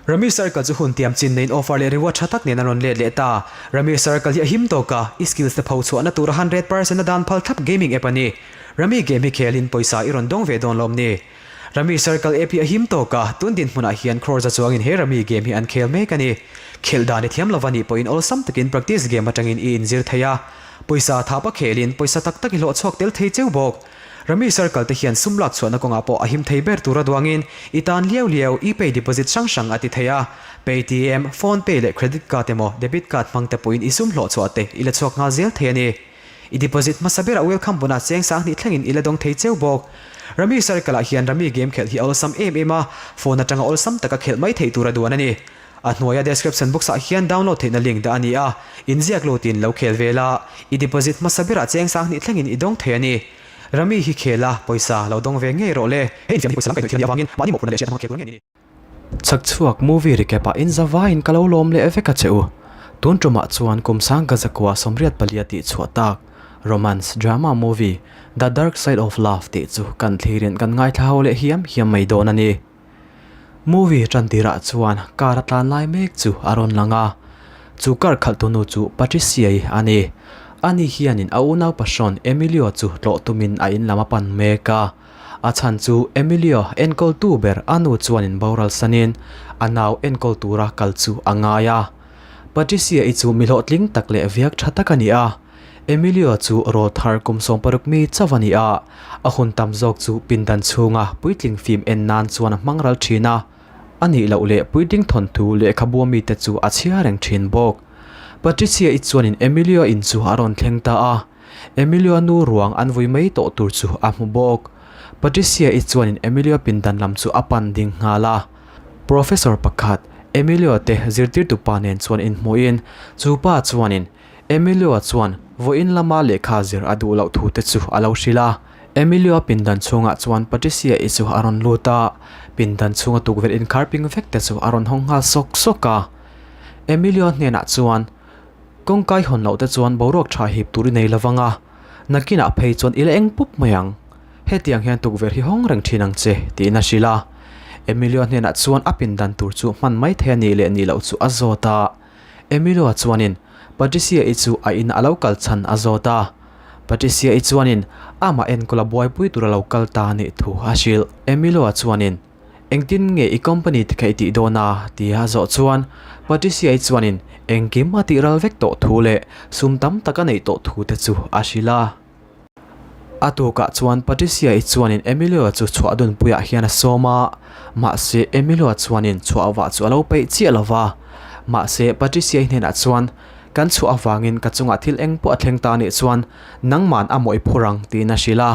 Rummy Circle chu hun tiam chin neiin offer leh reward tha tak nen an rawn let leh ta. Rummy Circle hi a him tawk a, i skills te pho chhuahna tura 100% a dan phal thlap gaming app a ni. Rummy game hi khelin pawisa i rawn dawng ve dawn lawm ni? Rummy Circle app hi a him tawk a, tun dinhmunah hian crore za chuangin he Rummy game hi an khel mek a ni. Khelh dan i thiam lova nih pawhin awlsam takin practice game atangin i inzir thei a, pawisa thap a khelin pawisa tak tak i hlawh chhuak tel thei cheu bawk. Rummy Circle te hian sum lak chhuahna kawngah pawh a him thei ber tura duangin i tan liau liau e-pay deposit hrang hrang a ti thei a, Paytm, PhonePe leh credit card emaw debit card hmang te pawhin i sum hlawh chhuah te i la chhuak nghal zel thei a ni. I deposit hmasa berah welcome bonus cheng sanghnih thlengin i la dawng thei cheu bawk. Rummy Circle ah hian Rummy game khelh hi a awlsam em em a, phone atanga awlsam taka khelh mai theih tura duan a ni. A hnuaia description box ah hian download theihna link dah a ni a, inziak lutin lo khel ve la, i deposit hmasa berah cheng sanghnih thlengin i dawng thei a ni. Rummy hi khel a, pawisa lo dawng ve ngei rawh le. Hei infiam hi pawisa lam kaihhnawih thil a nih avangin mahni mawhphurhna leh hriatna hmanga khel tur ngei a ni. Chhakchhuak movie recap ah inzavaiin ka lo lawm leh vek a che u. Tun tumah chuan kum sang ka zakua 84 tih chhuah tak romance drama movie The Dark Side of Love tih chu kan thlirin kan ngaithla ho leh hiam hiam mai dawn a ni. Movie tan tirah chuan car a tlan lai mek chu a rawn lang a, chu car khalhtunu chu Patricia-i a ni. Ani hianin a unau pahrawn Emilio chu tlawh tumin a in lam a pan mek a. A chhan chu Emilio enkawltu ber a nu chuanin boral sanin a nau enkawl tura kal chu a ngai a. Patricia-i chu mi hlawhtling tak leh viak tha tak a ni a. Emilio chu rawl thar kum 60 mi chauh a ni a, a hun tam zawk chu pindan chhunga puitling fim en nan chuan a hmang ral thin a. A nih loh leh puitling thawnthu lehkhabu mite chu a chhiar reng thin bawk. Patricia-i chuanin Emilio in chu a rawn thleng ta a. Emilio nu ruang an vui mai tawh tur chu a hmu bawk. Patricia-i chuanin Emilio pindan lam chu a pan ding nghal a. Professor pakhat, Emilio te zirtirtu pa nen chuan inhmuhin chu pa chuanin Emilio chuan vawiin lama lehkha zir a duh loh thu te chu a lo hrilh a. Emilio pindan chhungah chuan Patricia-i chu a rawn lut a, pindan chhunga tukverh inkhar ping vek te chu a rawn hawng nghal sawk sawk a. Emilio hnenah chuan. Kawngkai hawn loh te chuan boruak tha hip tur i nei lo vang a, nakinah phei chuan i la eng pup mai ang. Hetiang hian tukverh hi hawng reng thin ang che, tiin a hrilh a. Emilio hnenah chuan a pindan tur chu hman mai thei a nih leh nih loh chu a zawt a. Emilio chuanin Patricia-i chu a in a lo kal chhan a zawt a. Patricia-i chuanin amah enkawl a buaipui tur a lo kal ta a nih thu a hrilh. Emilio chuanin. Engtin nge i company te kha i tih dawn a? tia a zawh chuan Patricia-i chuanin engkim a tih ral vek tawh thu leh sum tam tak a neih tawh thu te chu a hrilh a. A tukah chuan Patricia-i chuanin Emilio chu chhuah dunpuiah hian a sawm a, mahse Emilio chuanin chhuah vah chu a lo peih chiah lo va. Mahse Patricia-i hnenah chuan, Kan chhuah avangin ka chungah thil eng pawh a thleng ta anih chuan nangman a mawih phur ang tiin a hrilh a.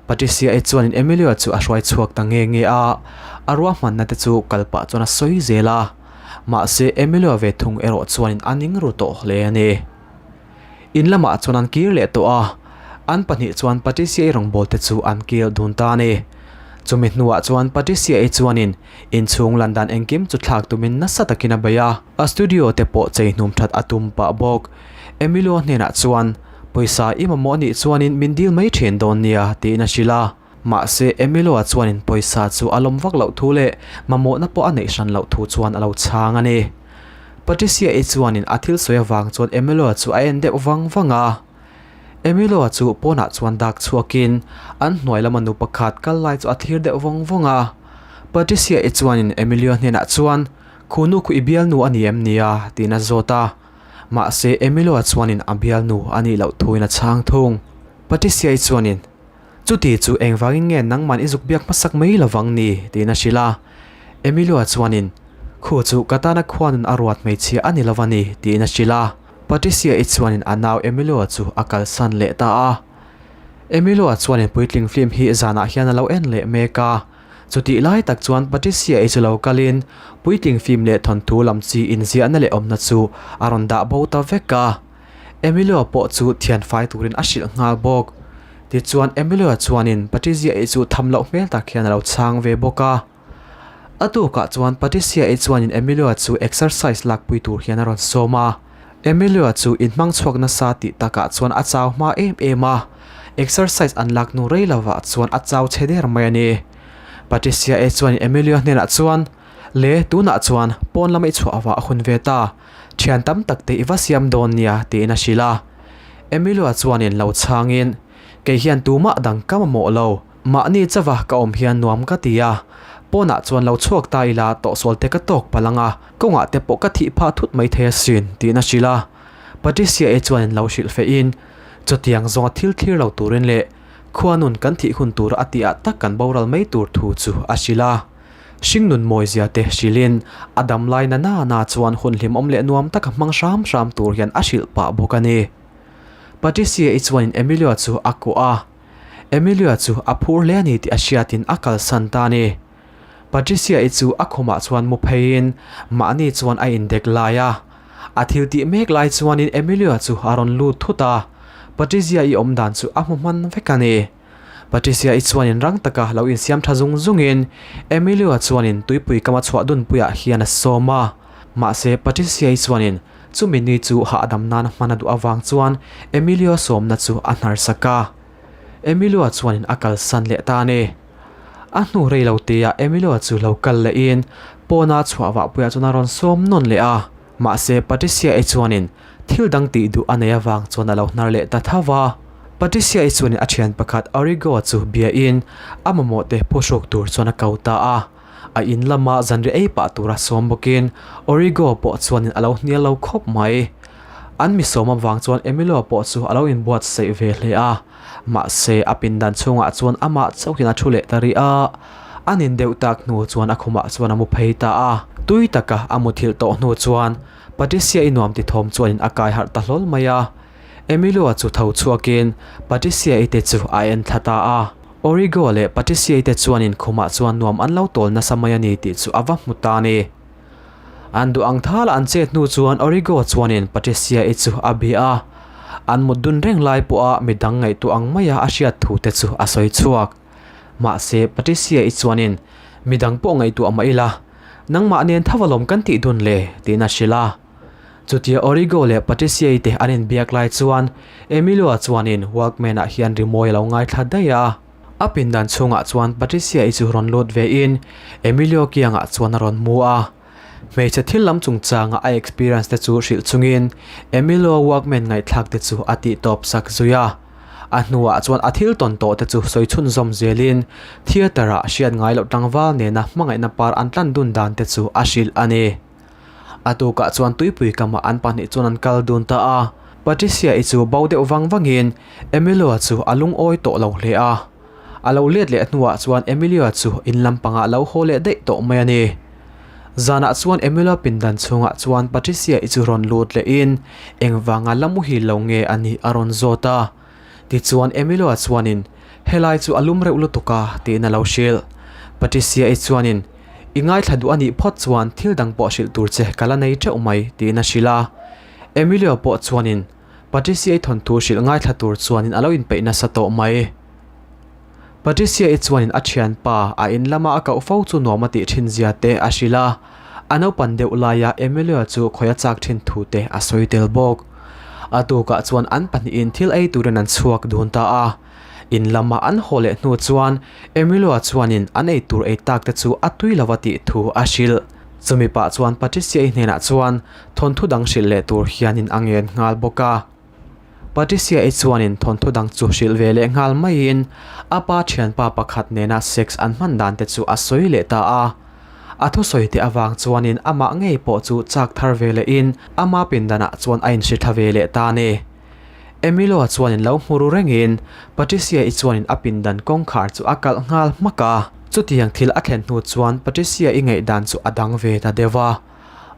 Patricia-i chuanin Emilio chu a hruai chhuak ta nge nge a, a ruahmanna te chu kal pah chuan a sawi zel a. Mahse, Emilio ve thung erawh chuanin a ning ru tawh hle a ni. In lamah chuan an kir leh tawh a, an pahnih chuan Patricia-i rawngbâwl te chu an kil dun ta a ni. Chumi hnuah chuan Patricia-i chuanin inchhung lan dan engkim chu thlak tumin nasa takin a bei a, a studio te pawh chei hnum that a tum pah bawk. Emilio hnenah chuan, Pawisa i mamawh anih chuanin min dil mai thin dawn nia, tiin a hrilh a. Mahse, Emilio-a chuanin pawisa chu a lawm vak loh thu leh mamawhna pawh a neih hran loh thu chuan a lo chhang a ni. Patricia-i chuanin a thil sawi avang chuan Emilio-a chu a en deuh vang vang a. Emilio-a chu pawnah chuan dak chhuakin an hnuai lama nu pakhat kal lai chu a thlir deuh vawng vawng a. Patricia-i chuanin Emilio hnenah chuan, Khunu khu i bialnu a ni em nia? tiin a zawt a. Mahse, Emilio-a chuanin a bialnu a nih loh thuin a chhang thung. Patricia-i chuanin, Chuti chu engvangin nge nangman i zuk biak hmasak mai lovang ni? tiin a hrilh a. Emilio-a chuanin, Khu chu ka tana khuanun a ruat hmeichhia a ni lo a ni, tiin a hrilh a. Patricia-i chuanin a nau Emilio-a chu a kalsan leh ta a. Emilio-a chuanin puitling film hi zanah hian a lo en leh mek a. Chutih lai tak chuan Patricia-i chu lo kalin puitling film leh thawnthu lam chi inziahna leh awmna chu a rawn dah bo ta vek a. Emilio pawh chu thian fai turin a hrilh nghal bawk. Tichuan Emilio chuanin Patricia-i chu tham loh hmel tak hian a lo chhang ve bawk a. A tukah chuan Patricia-i chuanin Emilio chu exercise lakpui tur hian a rawn sawm a. Emilio chu inhmang chhuak nasa tih takah chuan a chau hma em em a, exercise an lak hnu rei lovah chuan a chau chhe der mai a ni. Patricia-i chuan Emilio hnenah chuan, Le, tunah chuan pawn lama i chhuah avah a hun ve ta, thian tam tak te i va siam dawn nia tiin a hrilh a. Emilio chuanin lo chhangin, Kei hian tumah dang ka mamawh lo, mahni chauha ka awm hian nuam ka ti a, pawnah chuan lo chhuak ta ila tawhsual te ka tawk palh ang a, kawngah te pawh ka thih phah thut mai thei asin tiin a hrilh a. Patricia-i chuanin lo hrilh fehin, Chutiang zawnga thil thlir lo turin leh khuanun kan thih hun tur a tihah tak kan boral mai tur thu chu a hrilh a. Hringnun mawizia te hrilhin a dam lai na na na chuan hun hlimawm leh nuam taka hmang hram hram tur hian a hrilh pah bawk a ni. Patricia-i chuanin Emilio chu a kuah a. Emilio chu a phur hle a ni tih a hriatin a kalsan ta a ni. Patricia-i chu a khumah chuan mu pheiin mahni chuan a indek lai a. A thil tih mek lai chuanin Emilio chu a rawn lut thut a, Patrizia-i awm dan chu a hmu hman vek a ni. Patricia-i chuanin rang taka lo insiam tha zung zungin Emilio chuanin tuipui kama chhuah dunpuiah hian a sawm a. Mahse Patricia-i chuanin chumi ni chu hahdam nan hman a duh avang chuan Emilio sawmna chu a hnar sak a. Emilio chuanin a kalsan leh ta a ni. A hnu rei lo tia Emilio chu lo kal lehin pawna chhuah vahpuiah chuan a rawn sawm nawn leh a. Mahse Patricia-i chuanin thil dang tih duh a nei avang chuan a lo hnar leh ta tho va. Patricia-i chuanin a thian pakhat Origo chu biain a mamawh te phuhruk tur chuan a ko ta a. A in lama zanriah ei pah tura sawm bawkin Origo pawh chuanin a lo hnial lo khawp mai. An mi sawm avang chuan Emilio pawh chu a lo inbuatsaih ve hle a. Mahse a pindan chhungah chuan amah chauhin a thu leh ta rih a. A nin deuh tak hnu chuan a khumah chuan a mu phei ta a. Tui taka a muthilh tawh hnu chuan Patricia-i nuam ti thawm chuanin a kai harh ta hlawl mai a. Emilio chu tho chhuakin Patricia-i te chu a en thla ta a. Origo leh Patricia-i te chuanin khumah chuan nuam an lo tawl nasa mai a ni tih chu a va hmu ta a ni. An duh ang thala an chet hnu chuan Origo chuanin Patricia-i chu a bia a. An mut dun reng lai pawha midang ngaihtuah ang maia a hriat thu te chu a sawi chhuak. Mahse, Patricia-i chuanin, Midang pawh ngaihtuah mah ila, nangmah nen tho alawm kan tih dun le, tiin a hrilh a. Chutia Origo leh Patricia-i te an inbiak lai chuan Emilio-a chuanin Walkman-ah hian rimawi a lo ngaithla daih a. A pindan chhungah chuan Patricia-i chu rawn lut vein Emilio kiangah chuan a rawn mu a. Hmeichhe thil lam chungchanga a experience te chu hrilh chungin Emilio Walkman ngaihthlak te chu a tihtawp sak zui a. A hnuah chuan a thil tawn tawh te chu sawi chhunzawm zelin theatre-ah hriat ngai loh tlangval nena hmangaihna par an tlan dun dan te chu a hrilh a ni. A tukah chuan tuipui kamah an pahnih chuan an kal dun ta a. Patricia-i chu bo deuh vang vangin Emilio-a chu a lungawi tawh lo hle a. A lo let leh hnuah chuan Emilio-a chu in lampangah lo haw leh daih tawh mai a ni. Zanah chuan Emilio pindan chhungah chuan Patricia-i chu rawn lut lehin engvanga la muhil lo nge a nih a rawn zawt a. Tichuan Emilio-a chuanin helai chu a lum reuh lutuk a tiin a lo hrilh. Patricia-i chuanin I ngaithla duh a nih phawt chuan thil dang pawh hrilh tur che ka la nei teuh mai tiin a hrilh a. Emilio pawh chuanin Patricia-i thawnthu hrilh ngaithla tur chuanin a lo inpeih nasa tawh mai. Patricia-i chuanin a thianpa a in lama a koh fo chu nuam a tih thin zia te a hrilh a, a naupan deuh laia Emilio chu khawi a chak thin thu te a sawi tel bawk. A tukah chuan an pahnihin thil ei turin an chhuak dun ta a. In lama an haw leh hnu chuan Emilio chuanin an ei tur ei tak te chu a tui lova tih thu a hrilh. Chumi pah chuan Patricia-i hnenah chuan thawnthu dang hrilh leh tur hianin a ngen nghal bawk a. Patricia-i chuanin thawnthu dang chu hrilh ve leh nghal maiin a pa thianpa pakhat nena sex an hman dan te chu a sawi leh ta a. A thusawi te avang chuanin amah ngei pawh chu chak thar ve lehin ama pindanah chuan a inhri thla ve leh ta a ni. Emilio-a chuanin lo hmu ru rengin Patricia-i chuanin a pindan kawngkhar chu a kalh nghal hmak a. Chutiang thil a thlen hnu chuan Patricia-i ngaihdan chu a dang ve ta deuh a.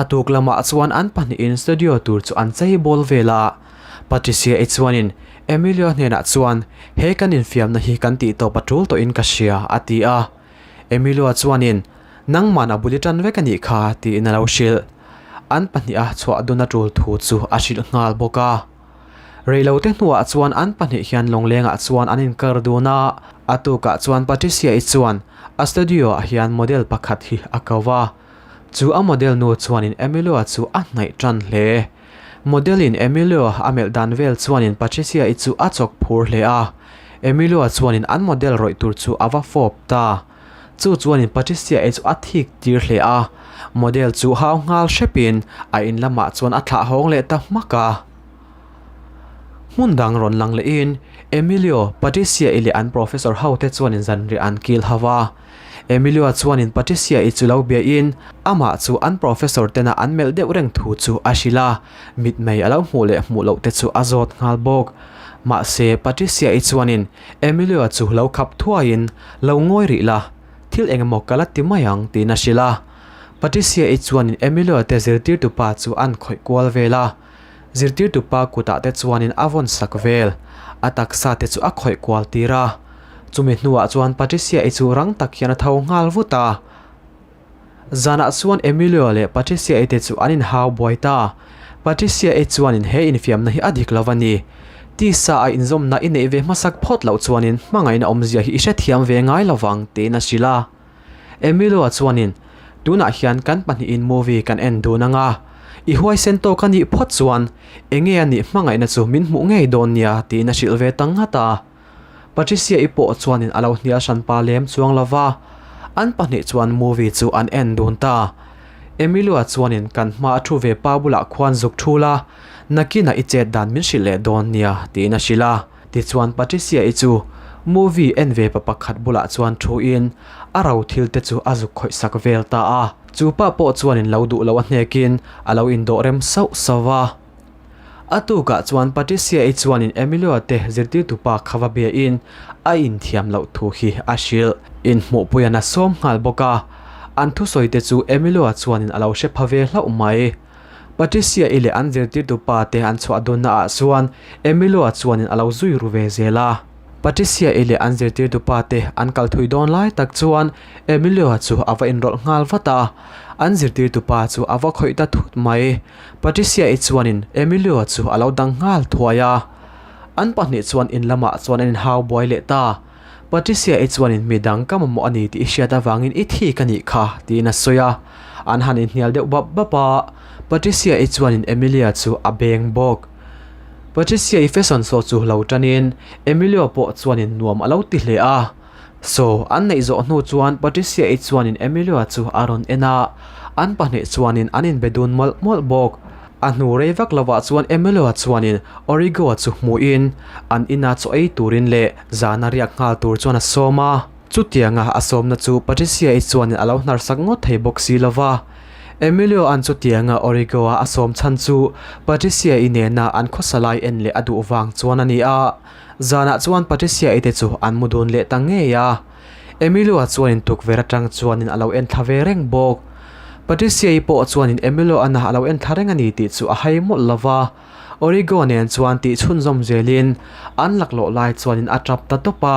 A tuk lamah chuan an pahnihin studio tur chu an chei bawl vel a. Patricia-i chuanin Emilio hnenah chuan he kan infiamna hi kan tih tawp a tul tawhin ka hria a ti a. Emilio chuanin nangman a bul i tan vek a nih kha tiin a lo hrilh. An pahniha chhuah dun a tul thu chu a hrilh nghal bawk a. Reilote hnuah chuan an pahnih hian lawnglengah chuan an inkar dun a, a tukah chuan Patricia-i chuan a studio-ah hian model pakhat hi a ko va. Chu a model nu chuanin Emilio-a chu a hnaih tan hle. Model-in Emilio a melh dan vel chuanin Patricia-i chu a chawk phur hle a. Emilio-a chuanin an model rawih tur chu a va fawp ta. Chu chuanin Patricia-i chu a thik tir hle a. Model chu hau nghal hrepin a in lamah chuan a thlah hawng leh ta hmak a. Hmun dang rawn lang lehin Emilio, Patricia-i leh an professor ho te chuanin zanriah an kil ho va. Emilio chuanin Patricia-i chu lo biain amah chu an professor tena an melh deuh reng thu chu a hrilh a, mitmei a lo hmuh leh hmuh loh te chu a zawt nghal bawk. Mahse, Patricia-i chuanin Emilio chu lo khap thuaiin lo ngawi rih la, thil engemaw ka la ti mai ang tiin a hrilh a. Patricia-i chuanin Emilio te zirtirtupa chu an khawih kual vel a. Zirtirtupa kutah te chuanin a vawn sak vel, a taksa te chu a khawih kual tir a. Chumi hnuah chuan Patricia-i chu rang tak hian a tho nghal vut a. Zanah chuan Emilio leh Patricia-i te chu an inhau buai ta. Patricia-i chuanin he infiamna hi a dik lo a ni. Tisa a inzawmna i neih ve hmasak phawt loh chuanin hmangaihna awmzia hi i hrethiam ve ngai lovang tiin a hrilh a. Emilio-a chuanin, Tunah hian kan pahnihin movie kan en dun anga, i huaisen tawk a nih phawt chuan enge a nih hmangaihna chu min hmuh ngei dawn nia tiin a hrilh ve ta nghat a. Patricia-i pawh chuanin a lo hnial hran pa lem chuang lo va, an pahnih chuan movie chu an en dun ta. Emilio-a chuanin kan hma a thu ve pa bulah khuan zuk thul a, nakinah i chet dan min hrilh leh dawn nia tiin a hrilh a. Tichuan Patricia-i chu movie en ve pa pakhat bulah chuan thuin a ro thil te chu a zuk khawih sak vel ta a. Chu pa pawh chuanin lo duh lo a hnekin a lo indawh rem sauh sauh va. A tukah chuan Patricia-i chuanin Emilio te zirtirtu pa kha va biain a inthiam loh thu hi a hrilh. Inhmuhpuian a sawm nghal bawk a, an thusawi te chu Emilio chuanin a lo hre pha ve hlauh mai. Patricia-i leh an zirtirtu pa te an chhuah dunna ah chuan Emilio-a chuanin a lo zui ru ve zel a. Patricia-i leh an zirtirtu pa te an kal thui dawn lai tak chuan Emilio-a chu a va inrawlh nghal vat a, an zirtirtu pa chu a va khawih ta thut mai. Patricia-i chuanin Emilio-a chu a lo dang nghal thuai a. An pahnih chuan in lamah chuan an inhau buai leh ta. Patricia-i chuanin mi dang ka mamawh a ni tih i hriat avangin i thik a nih kha tiin a sawi a, an han inhnial deuh bap bap a, Patricia-i chuanin Emilia chu a beng bawk. Patricia-i fashion show chu lo tanin Emilio pawh chuanin nuam a lo ti hle a, show an neih zawh hnu chuan Patricia-i chuanin Emilio chu a rawn en a, an pahnih chuanin an inbe dun mawlh mawlh bawk. A hnu rei vak lovah chuan Emilio chuanin Origo-a chu hmuhin an ina chaw ei turin leh zana riak nghal tur chuan a sawm a. Chutianga a sawmna chu Patricia-i chuanin a lo hnarsak ngawt thei bawk si lo va. Emilio-a'n chutianga Origo-a a sawm chhan chu Patricia-i nena an khawsa lai en leh a duh vang chuan a ni a. Zanah chuan Patricia-i te chu an mu dun leh ta ngei a. Emilio-a chuanin tukverh atang chuanin a lo en thla ve reng bawk. Patricia-i pawh chuanin Emilio-ana a lo en thla reng a ni tih chu a hai mawlh lo va. Origo nen chuan tih chhunzawm zelin an laklawh lai chuanin a tap ta tawp a.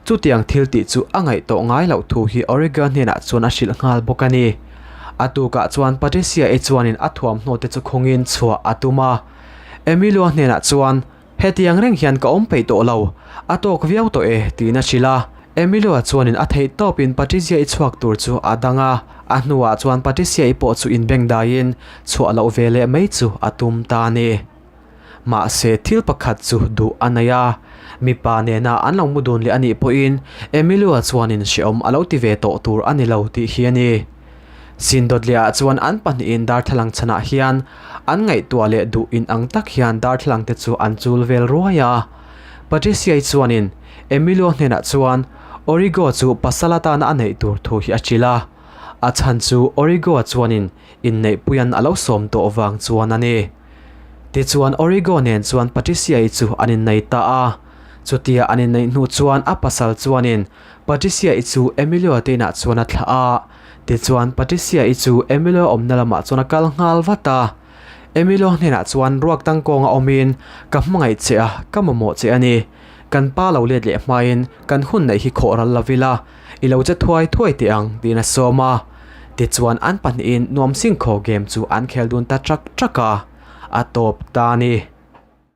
Chutiang thil tih chu a ngaih tawh ngai loh thu hi Origo hnenah chuan a hrilh nghal bawk a ni. A tukah chuan Patricia-i chuanin a thuamhnaw te chu khawngin chhuah a tum a. Emilio hnenah chuan Hetiang reng hian ka awm peih tawh lo, a tawk viau tawh e, tiin a hrilh a. Emilio-a chuanin a theih tawpin Patricia-i chhuak tur chu a dang a, a hnuah chuan Patricia-i pawh chu inbeng daiin chhuah loh ve leh mai chu a tum ta a ni. Mahse, thil pakhat chu duh a nei a, mipa nena an lo mu dun leh a nih pawhin Emilio-a chuanin hrehawm a lo ti ve tawh tur a ni lo tih hi a ni. Sindawtliah chuan an pahnihin darthlalang chhanah hian an ngaihtuah leh duh in ang tak hian darthlalang te chu an chul vel ruai a. Patricia-i chuanin Emilio hnenah chuan Origo chu pasal atana a neih tur thu hi a hrilh a. A chhan chu Origo-a chuanin inneihpuian a lo sawm tawh vang chuan a ni. Tichuan Origo nen chuan Patricia-i chu an innei ta a. Chutia an inneih hnu chuan a pasal chuanin Patricia-i chu Emilio te inah chuan a thlah a, tichuan Patricia-i chu Emilio awmna lamah chuan a kal nghal vat a. Emilio hnenah chuan ruak tangkawnga awmin, Ka hmangaih che a, ka mamawh che a ni. Kan pa lo let leh hmain kan hun neih hi khawh ral lo ila, i lo che thuai thuai teh ang, tiin a sawm a. Tichuan an pahnihin nuam singkhaw game chu an khel dun ta ṭak ṭak a, a tawp ta a ni.